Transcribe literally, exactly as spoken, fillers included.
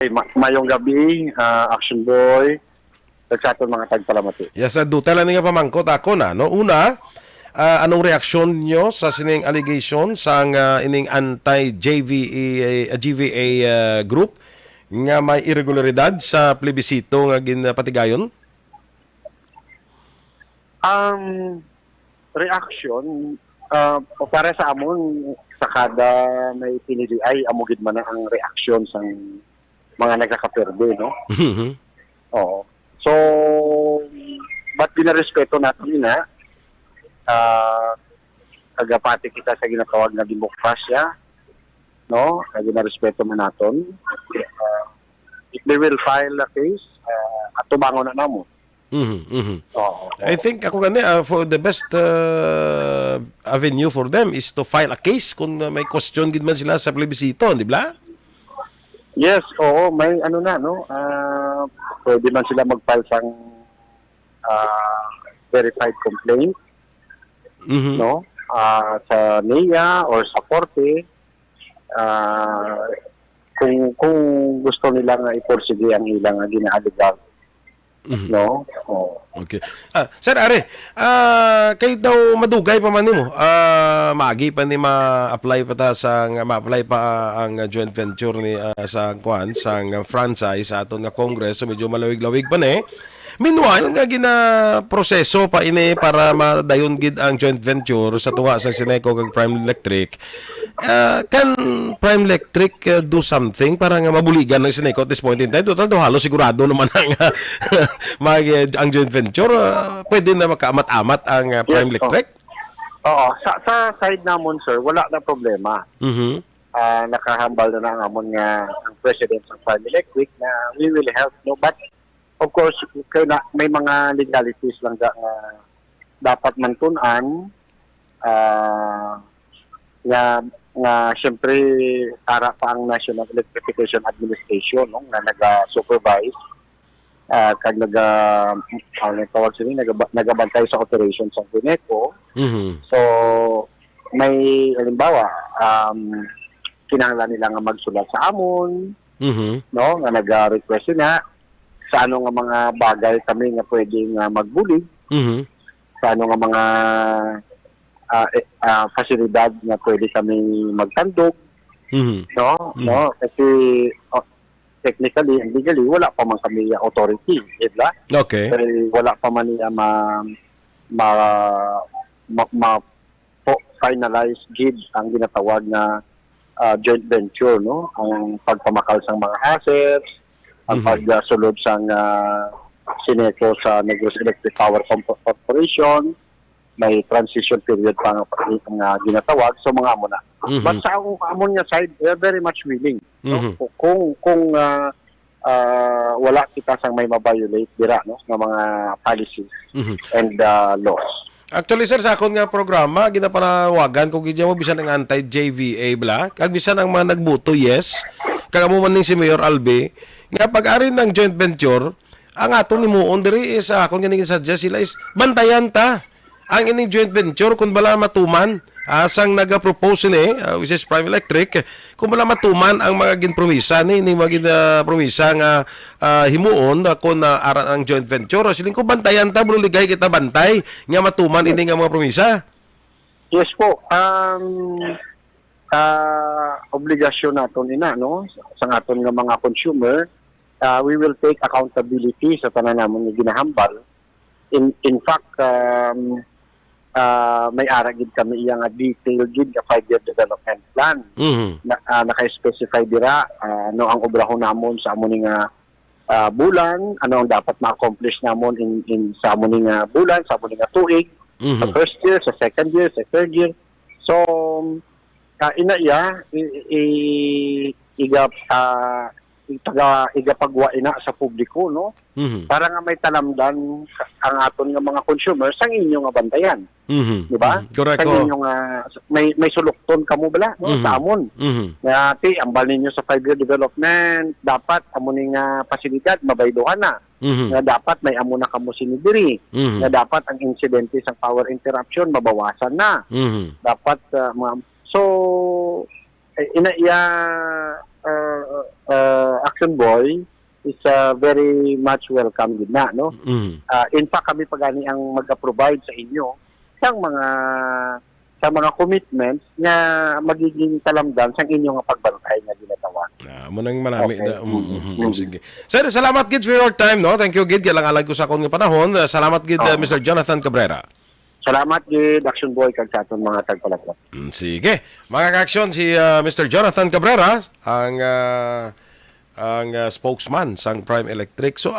Ay, ma- mayong gabi, ah, Action Boy, kag sa aton mga tagpalamati. Yes, sir. Duta lang nga pamangkot ako na, no? Una, ah, anong reaksyon nyo sa sining allegation sang, ah, ining anti-G V A, ah, G V A, ah, group nga may irregularidad sa plebisito nga ginpatigayon? Ang reaksyon, ah, para sa amon, sa kada may pinili ay amo gid man ang reaksyon sang mga nagkakaperde, no? Mhm. Oo. So, but ginarespeto naton ina, ah, nagapati kita sa ginatawag nga demokrasya, no? Nga ginarespeto man naton. Ah, if they will file a case, ah, atubangon na namo. Mhm, mhm. Oo, I oo. think ako gani, ah, for the best, ah, avenue for them is to file a case kung, ah, may question gid man sila sa plebisito, di ba? Yes, oo, may ano na, no? Ah, pwede man sila mag-file sang, ah, verified complaint, Mhm. no? Ah, sa NEA or sa korte, ah, kung, kung gusto nila nga iporsige ang ilang nga ginaalegar, Mhm. no? Oo. Okay. Ah, Sir Are, ah, kay daw madugay pa man nimo, ah, maagi pa ni ma-apply pa ta sa, nga ma-apply pa ang joint venture ni, ah, sa kuan, sa franchise sa aton nga Congress, so medyo malawig-lawig pa ni. Meanwhile, nga ginaproseso pa ini para madayon gid ang joint venture sa tunga sa Sineco kag Prime Electric. Ah, can Prime Electric, ah, do something para nga mabuligan ang Sineco at this point in time? Total, daw halos sigurado naman ang, mag, ang joint venture. Ah, pwede na makaamat-amat ang, ah, Prime Yes, oh. Electric? Oo, sa, sa side namon, sir, wala na problema. Mhm. Ah, nakahambal na na ang amon nga ang president sa Prime Electric na we will help, no? But, of course, kay na, may mga legalities lang da nga dapat man tun-an, ah, nga, nga siyempre ara pa ang National Electrification Administration, no, nga naga-supervise, ah, kag naga, ano yung tawag sini, nagaba-, nagabantay sa operation sa Sineco. Mhm. So, may, halimbawa, um, kinahanglan nila nga magsulat sa amon, Mhm. no, nga naga-request sila sa ano nga mga bagay kami nga pwede nga magbulig, Mhm. sa ano nga mga, ah, eh, ah, pasilidad nga pwede kami magtandog, Mhm. no? Mhm. No? Kasi, oh, technically and legally, wala pa man kami authority, di ba? Okay. Kay wala pa man niya ma-, ma-, ma-, ma-, po, finalize gid ang ginatawag nga, ah, joint venture, no? Ang pagpamakal sang mga assets, ang Mhm. pagsulod sang, ah, Sineco sa Negros Electric Power Comp-, Corporation, may transition period pa nga, nga ginatawag. So, mga amo na. Mhm. But sa amon, amon nga side, we are very much willing, no? Mhm. Kung, kung, kung, ah, ah, wala kita sang may ma-violate dira, no, nga mga policies Mhm. and, ah, laws. Actually, sir, sa akon nga programa, ginapanawagan ko gid mo bisan ang anti-J V A bala, kag bisan ang mga nagboto yes, kag amo man ning si Mayor Albi, nga pag-ari ng joint venture, ang aton himuon diri is, sa akon nga ning suggest sila is bantayan ta ang ining joint venture kung bala matuman, ah, sang naga-propose ni, ah, which is Prime Electric, kung bala matuman ang mga ginpromisa ni, ni mga gin-, ah, promisa nga, ah, himuon, ah, kung, ah, aran ang joint venture. Ah, siling ko, bantayan ta, maluligay kita bantay nga matuman ini nga mga promisa. Yes po. Um, ah, obligasyon naton ina, no? Sa aton nga mga consumer, ah, we will take accountability sa tanan namon nga ginahambal. In, in fact, um, ah, may ara gid kami iya nga detail gid nga five-year development plan. Mhm. Na, ah, naka-specify dira, ah, ano ang obrahon namon sa amo ni nga, ah, bulan, ano ang dapat ma-accomplish namon in, in sa amo ni nga bulan, sa amo ni nga tuig, sa Mhm. first year, sa second year, sa third year. So, ah, ina iya, i, i, iga, ah, itaga, igapagwa ina sa publiko, no? Mhm. Para nga may talamdan ang aton nga mga consumer sang inyo nga bantayan. Mhm. Di ba? Mhm. Correct, Sang oo. inyo nga may, may sulukton kamo bala, no? Mhm. Sa amon. Mhm. Nga, ti, ambal ninyo sa five-year development, dapat amo ni nga pasilidad, mabayluhan na. Mhm. Nga dapat may amo na kamo sini diri. Mhm. Nga dapat ang insidente sang power interruption mabawasan na. Mhm. Dapat, ah, mga, so, eh, ina iya, uh, uh, Action Boy is uh, very much welcome gid na, no? Mm. Uh, in fact, kami pa gani ang mag-provide sa inyo sang mga sa mga commitments nga magiging talamdan sang inyo nga pagbantay nga ginatawag. Ah, mo nang malami Okay. da. Mm, mm, mm, Mm. Sige. Sir, salamat gid for your time, no? Thank you gid kay lang alag ko sa akon nga panahon. Uh, salamat gid uh, Oo. Mister Jonathan Cabrera. Salamat gid, Action Boy, kag sa aton mga tagpalapot. Mm, Sige. Mga ka-aksyon, si uh, Mister Jonathan Cabrera, ang uh, ang uh, spokesman sang Prime Electric. So